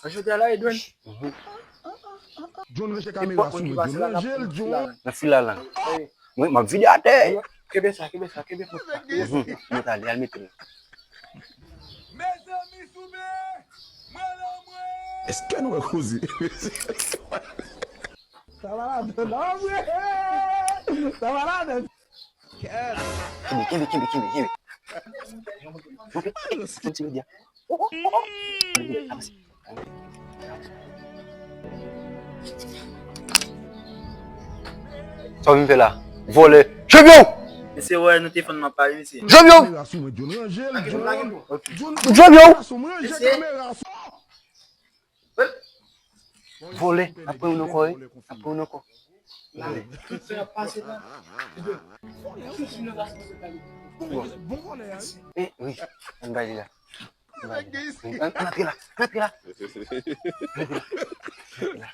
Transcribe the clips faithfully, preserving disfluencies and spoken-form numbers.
Jodi a la, Edwin. John ranje kamera sou mwen, John ranje l, John. Nan fil la lang. Mwen, m ap vide atè. Kenbe sa, kenbe sa, kenbe pòt la. Mwen t ale, al mete l. Mezanmi, souple! Mwen la, mwen! Èske nou wè koze? Sa va ladan, non, vre? Sa va ladan. Kenbe, kenbe, kenbe, kenbe, kenbe. Monte, monte, monte, monte. Avanse. Sa w vin fè la? Vòlè. Jebyon! Mesye, wè, nou te fann nan pale, mesye. Jebyon! Jebyon! Vòlè, n ap pran youn ankò, wi. N ap pran youn ankò. Bon, bon, bon, bon. Eh, wi, ann bay li la. Ann bay li la. Wi, ann, ann antre la, ann antre la. Ann antre la.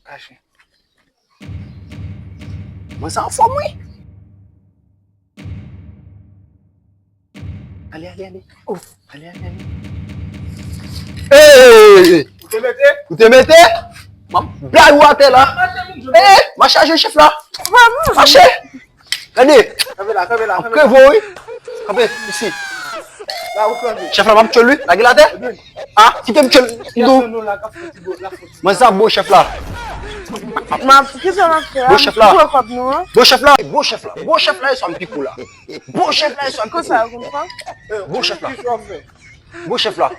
Kache. Mwen sa anfòm, wi. Ale, ale, ale. Oh, ale, ale, ale. Hey! Ou te mete? Ou te mete? M ap bay ou atè la. Mache, moun, eh, mache a jwe chèf la. Mache. Gade. Kanpe la, kanpe la, kanpe la. Kreve w, wi. Kanpe, isi. La, ou kanpe. Chèf la, m ap tchwe l, wi. Lage l atè. Ah, kite m tchwe l. Mwen sa bo chèf la. M ap, kisa m ap fè a? Bo chèf la. M pran kòb nou an. Bo chèf la. Bo chèf la. Bo chèf la, e sa m piko la. Bon chèf la, e sa. Konsa, ou konprann? Bon chèf la. Bon chèf la.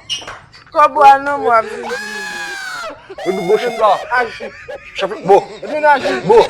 Kòb ou a nan mwen ap vin di. Epi bon chèf la. Chèf la, bon. Bon.